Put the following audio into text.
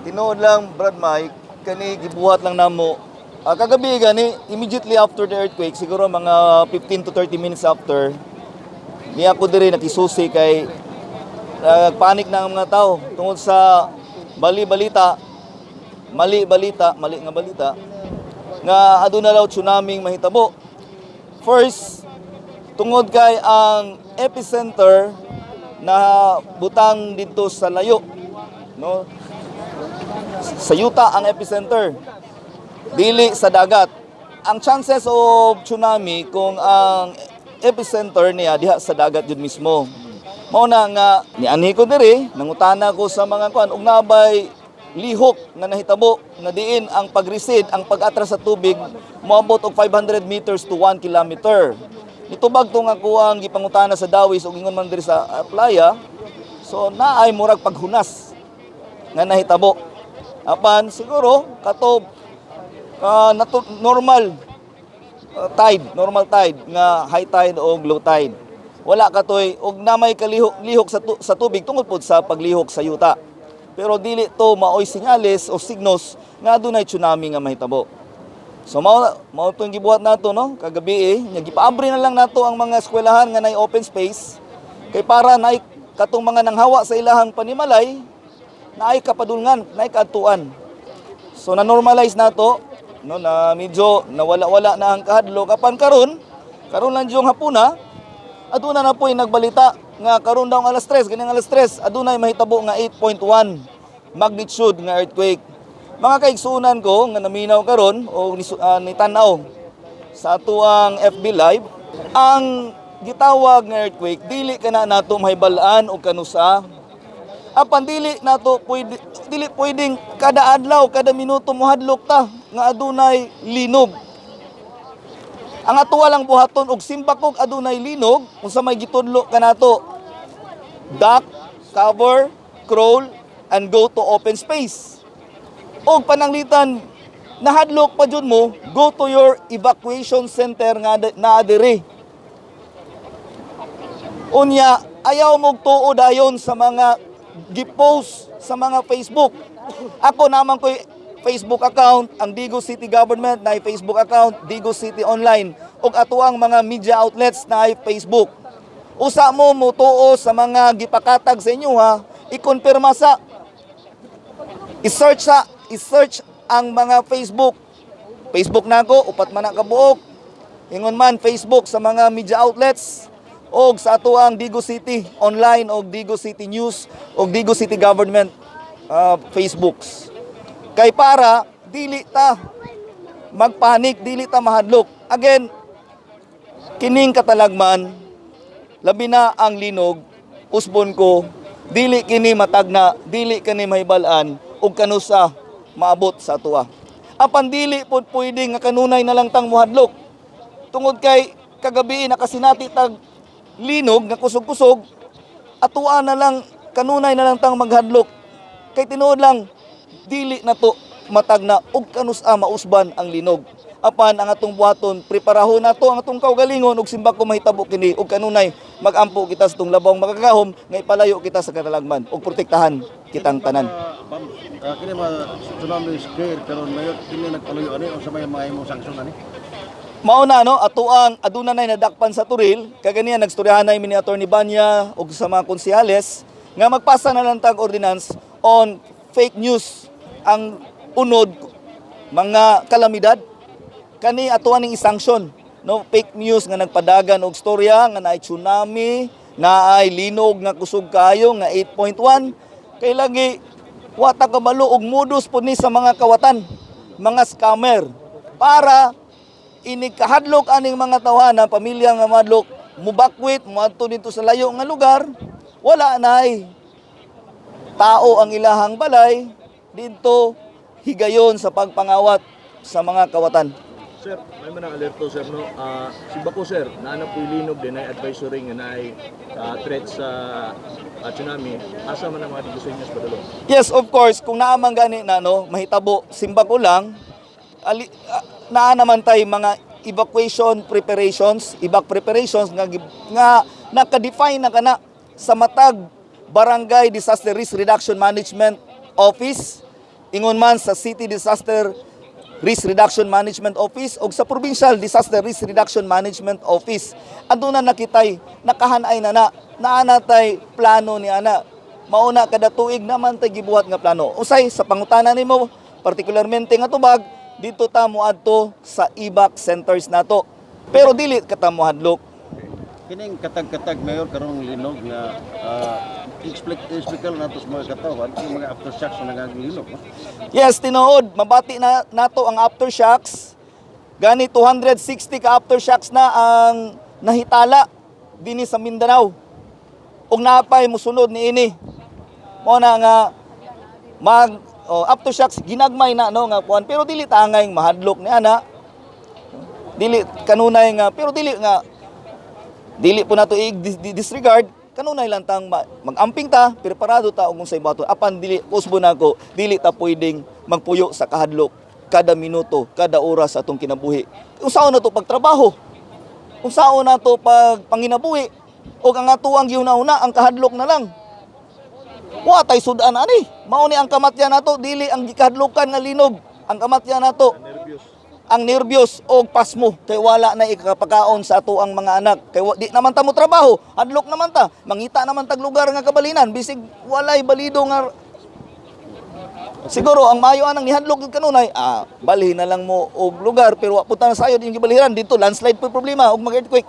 Tinuod lang, Brad Mike, kani gibuhat lang namo. Kagabi gani, immediately after the earthquake, siguro mga 15 to 30 minutes after, niya ako diri nakisusi kay nagpanik na ang mga tao tungod sa bali balita, mali balita, mali nga balita nga aduna daw tsunami mahitabo. First, tungod kay ang epicenter na butang dito sa layo, no? Sa yuta ang epicenter, dili sa dagat. Ang chances of tsunami kung ang epicenter niya diha sa dagat jud mismo. Mao na nga nianhi ko diri, nangutana ko sa mga kuan ug nabay lihok nga nahitabo nga diin ang pag-recede, ang pag-atras sa tubig moabot og 500 meters to 1 kilometer. Nitubag to nga kuang gipangutana sa Dawis ug ingon man diri sa playa. So naay murag paghunas nga nahitabo. Apan siguro kato normal tide, normal tide nga high tide o low tide. Wala katoy og namay kalihok lihok sa tubig tungod pod sa paglihok sa yuta. Pero dili to maoy sinyales o signos nga adunay tsunami nga mahitabo. So mao mao tong gibuhat nato, no, kagabi eh, nya gipaabri na lang nato ang mga eskwelahan nga nay open space kay para nay katong mga nanghawa sa ilahang panimalay, naay kapadulngan, naay kaadtuan. So na-normalize nato, no, na medyo nawala-wala na ang kahadlok, apan karon karon lang diyong hapuna aduna na po'y nagbalita nga karon daw ang alas 3, ganing alas 3, adunay mahitabo nga 8.1 magnitude nga earthquake. Mga kaigsuonan ko nga naminaw karon o nitan-aw sa atuang FB Live, ang gitawag nga earthquake, dili kana nato mahibal-an og kanusa. Apan dili nato pwede, dili pwedeng kada adlaw, kada minuto mohadlok ta nga adunay linog. Ang atuwa lang buhaton og simbakog adunay linog, unsa may gitudlo kanato? Duck, cover, crawl, and go to open space. Og pananglitan nahadlok pa jud mo, go to your evacuation center nga naa diri. Unya, ayaw mo tuo dayon sa mga gipost sa mga Facebook. Ako naman ko'y Facebook account, ang Digos City Government na Facebook account, Digos City Online, ug ato ang mga media outlets na Facebook. Usa mo mutuo sa mga gipakatag sa inyo ha, i-confirma sa i-search sa i-search ang mga Facebook. Facebook nako, upat man na kabuok. Ingon man Facebook sa mga media outlets og sa ato ang Digos City Online og Digos City News og Digos City Government Facebooks. Kay para dili ta magpanik, dili ta mahadlok. Again, kining katalagman, labi na ang linog, usbon ko, dili kini matagna, dili kini mahibal-an ug kanusa maabot sa atoa. Apan dili pod pwede nga kanunay na lang tang muhadlok. Tungod kay kagabi nakasinati tag linog nga kusog-kusog, atoa na lang kanunay na lang tang maghadlok. Kay tinuod lang, dili na to matagna ug kanusa mausban ang linog. Apan ang atong buhaton, preparahon nato ang atong kaugalingon ug simbako mahitabo kini ug kanunay magampo kita sa atong labong makagagahom nga ipalayo kita sa katalagman ug protektahan kitang tanan. Ma'am, kini mga tsunami scare karon mayor kini nagpalayo ani, unsa may mga imong sanksyon ani? Mao na, no, ato ang aduna nay nadakpan sa Toril kaganiya, nagstoryahan na mi ni Attorney Banya ug sa mga konsehales nga magpasa na lang tag ordinance on fake news. Ang unod mga kalamidad kani ato aning i-sanction, no, fake news nga nagpadagan og storya nga naay tsunami, naay linog nga kusog kaayo nga 8.1, kay lagi wa ta kabalo og modus pud ni sa mga kawatan, mga scammer, para inig kahadlok aning mga tawhana, pamilya nga madlok, mubakwit, muadto dito sa layo nga lugar, wala nay tao ang ilahang balay didto higayon sa pagpangawat sa mga kawatan. Sir, may mga alerto, sir, no. Si Bako, sir, naa na po'y linog din ay advisory nga naay threat sa tsunami. Asa man ang mga Diguseños padulong? Yes, of course, kung naa man gani na, no, mahitabo, simbako lang, naa naman tay mga evacuation preparations, evac preparations nga naka-define na kana sa matag barangay disaster risk reduction management Office, ingon man sa City Disaster Risk Reduction Management Office o sa Provincial Disaster Risk Reduction Management Office. Aduna nakitay nakahanay na na naa natay plano ni ana. Mauna kada tuig naman tay gibuhat nga plano. Usay sa pangutana nimo, partikularmente nga tubag dito ta moadto sa evac centers nato. Pero dili ka ta mohadlok. Kining katag-katag, Mayor, karong linog nga explain nato sa mga katawhan yung mga aftershocks na nagaglinog, no? Yes, tinuod, mabati na nato ang aftershocks. Gani 260 ka aftershocks na ang nahitala dinhi sa Mindanao. Ug napay musunod niini. Mo na nga mag oh, aftershocks ginagmay na no nga kuan, pero dili tangay mahadlok ni ana. Dili kanunay nga, pero dili nga dili po nato i-disregard, kanunay lang tang mag-amping ta, preparado ta og unsay buhaton. Apan dili usbo nako, dili ta pwedeng magpuyo sa kahadlok kada minuto, kada oras sa atong kinabuhi. Unsaon na to pagtrabaho? Unsaon na to pag panginabuhi? Og ang atuang gihuna-huna ang kahadlok na lang. Wa tay sudan ani. Mao ni ang kamatyan nato, dili ang gikahadlokan nga linog. Ang kamatyan nato ang nervyos o pasmo kay wala na ikapakaon sa ato ang mga anak, kay di naman ta mo trabaho, hadlok naman ta, mangita naman tag lugar nga kabalinan bisig walay balido nga. Siguro ang maayo anang nihadlok gyud kanunay, balhin na lang mo og lugar, pero wa pud ta sayod yung gibaliran dito, landslide po problema ug mag earthquake.